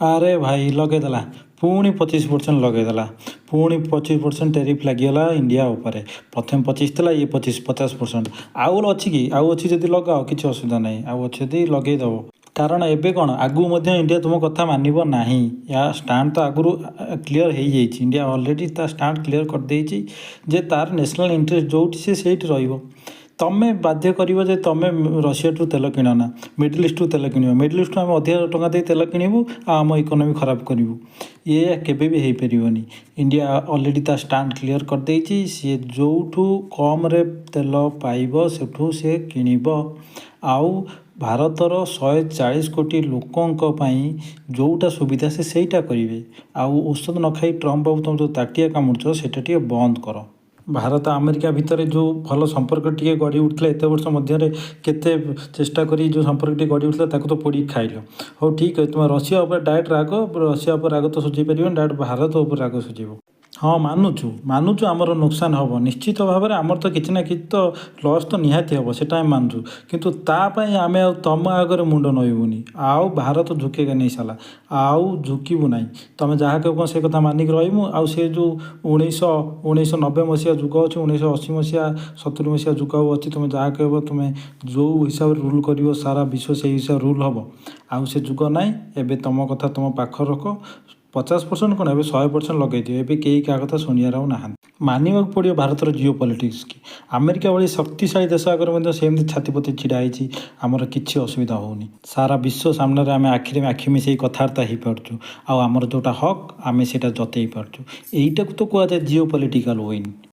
ଆରେ ଭାଇ, ଲଗେଇଦେଲା ପୁଣି 25% ଲଗେଇଦେଲା। ପୁଣି 25% ଟେରିଫ୍ ଲାଗିଗଲା ଇଣ୍ଡିଆ ଉପରେ। ପ୍ରଥମେ 25 ଥିଲା, ଇଏ 25, 50%। ଆଉ ଅଛି କି? ଆଉ ଅଛି ଯଦି ଲଗାଅ, କିଛି ଅସୁବିଧା ନାହିଁ। ଆଉ ଅଛି ଯଦି ଲଗେଇଦେବ। କାରଣ ଏବେ କ'ଣ, ଆଗକୁ ମଧ୍ୟ ଇଣ୍ଡିଆ ତୁମ କଥା ମାନିବ ନାହିଁ। ୟା ଷ୍ଟାଣ୍ଡ ତ ଆଗରୁ କ୍ଲିଅର୍ ହେଇଯାଇଛି। ଇଣ୍ଡିଆ ଅଲରେଡ଼ି ତା ଷ୍ଟାଣ୍ଡ କ୍ଲିଅର୍ କରିଦେଇଛି ଯେ ତାର ନ୍ୟାସନାଲ୍ ଇଣ୍ଟରେଷ୍ଟ ଯେଉଁଠି, ସେ ସେଇଠି ରହିବ। ତମେ ବାଧ୍ୟ କରିବ ଯେ ତମେ ରଷିଆଠୁ ତେଲ କିଣ ନା, ମିଡିଲ୍ ଇଷ୍ଟରୁ ତେଲ କିଣିବ, ମିଡିଲ୍ ଇଷ୍ଟରୁ ଆମେ ଅଧିକା ଟଙ୍କା ଦେଇ ତେଲ କିଣିବୁ ଆଉ ଆମ ଇକୋନୋମି ଖରାପ କରିବୁ, ଇଏ କେବେ ବି ହେଇପାରିବନି। ଇଣ୍ଡିଆ ଅଲରେଡ଼ି ତା ଷ୍ଟାଣ୍ଡ କ୍ଲିଅର୍ କରିଦେଇଛି। ସିଏ ଯେଉଁଠୁ କମ୍ରେ ତେଲ ପାଇବ, ସେଠୁ ସେ କିଣିବ। ଆଉ ଭାରତର 140 କୋଟି ଲୋକଙ୍କ ପାଇଁ ଯେଉଁଟା ସୁବିଧା, ସେ ସେଇଟା କରିବେ। ଆଉ ଔଷଧ ନ ଖାଇ ଟ୍ରମ୍ପ ବାବୁ, ତୁମେ ଯେଉଁ ତାଟିଆ କାମୁଡ଼ୁଛ, ସେଇଟା ଟିକେ ବନ୍ଦ କର। ଭାରତ ଆମେରିକା ଭିତରେ ଯେଉଁ ଭଲ ସମ୍ପର୍କ ଟିକେ ଗଢ଼ି ଉଠିଥିଲା, ଏତେ ବର୍ଷ ମଧ୍ୟରେ କେତେ ଚେଷ୍ଟା କରି ଯେଉଁ ସମ୍ପର୍କ ଟିକେ ଗଢ଼ି ଉଠିଥିଲା, ତାକୁ ତ ପୋଡ଼ିକି ଖାଇଲ। ହଉ, ଠିକ୍ ଅଛି, ତୁମେ ରଷିଆ ଉପରେ ଡାଇରେକ୍ଟ ରାଗ, ରଷିଆ ଉପରେ ରାଗ ତ ସୁଝେଇ ପାରିବନି, ଡାଇରେକ୍ଟ ଭାରତ ଉପରେ ରାଗ ସୁଝେଇବ। ହଁ, ମାନୁଛୁ, ମାନୁଛୁ, ଆମର ନୁକସାନ ହେବ ନିଶ୍ଚିତ ଭାବରେ। ଆମର ତ କିଛି ନା କିଛି ତ ଲସ୍ ତ ନିହାତି ହେବ, ସେଟା ଆମେ ମାନୁଛୁ। କିନ୍ତୁ ତା ପାଇଁ ଆମେ ଆଉ ତମ ଆଗରେ ମୁଣ୍ଡ ନଇବୁନି। ଆଉ ଭାରତ ଝୁକେଗା ନାହିଁ ସାଲା, ଆଉ ଝୁକିବୁ ନାହିଁ। ତମେ ଯାହା କହିବ ସେ କଥା ମାନିକି ରହିବୁ। ଆଉ ସେ ଯେଉଁ 1990 ମସିହା ଯୁଗ ଅଛି, 1980 ମସିହା, 70 ମସିହା ଯୁଗ ଆଉ ଅଛି? ତୁମେ ଯାହା କହିବ, ତୁମେ ଯେଉଁ ହିସାବରେ ରୁଲ୍ କରିବ, ସାରା ବିଶ୍ୱ ସେଇ ହିସାବରେ ରୁଲ୍ ହେବ। ଆଉ ସେ ଯୁଗ ନାହିଁ ଏବେ। ତୁମ କଥା ତୁମ ପାଖରେ ରଖ। 50% କ'ଣ, ଏବେ 100% ଲଗେଇ ଦିଅ। ଏବେ କେହି କାହା କଥା ଶୁଣିବାର ଆଉ ନାହାନ୍ତି। ମାନିବାକୁ ପଡ଼ିବ ଭାରତର ଜିଓ ପଲିଟିକ୍ସ କି ଆମେରିକା ଭଳି ଶକ୍ତିଶାଳୀ ଦେଶ ଆଗରେ ମଧ୍ୟ ସେମିତି ଛାତି ପୋତି ଛିଡ଼ା ହେଇଛି। ଆମର କିଛି ଅସୁବିଧା ହେଉନି। ସାରା ବିଶ୍ୱ ସାମ୍ନାରେ ଆମେ ଆଖିରେ ଆଖି ମିଶେଇ କଥାବାର୍ତ୍ତା ହେଇପାରୁଛୁ। ଆଉ ଆମର ଯେଉଁଟା ହକ୍, ଆମେ ସେଇଟା ଜତେଇ ପାରୁଛୁ। ଏଇଟାକୁ ତ କୁହାଯାଏ ଜିଓ ପଲିଟିକାଲ ୱିନ୍।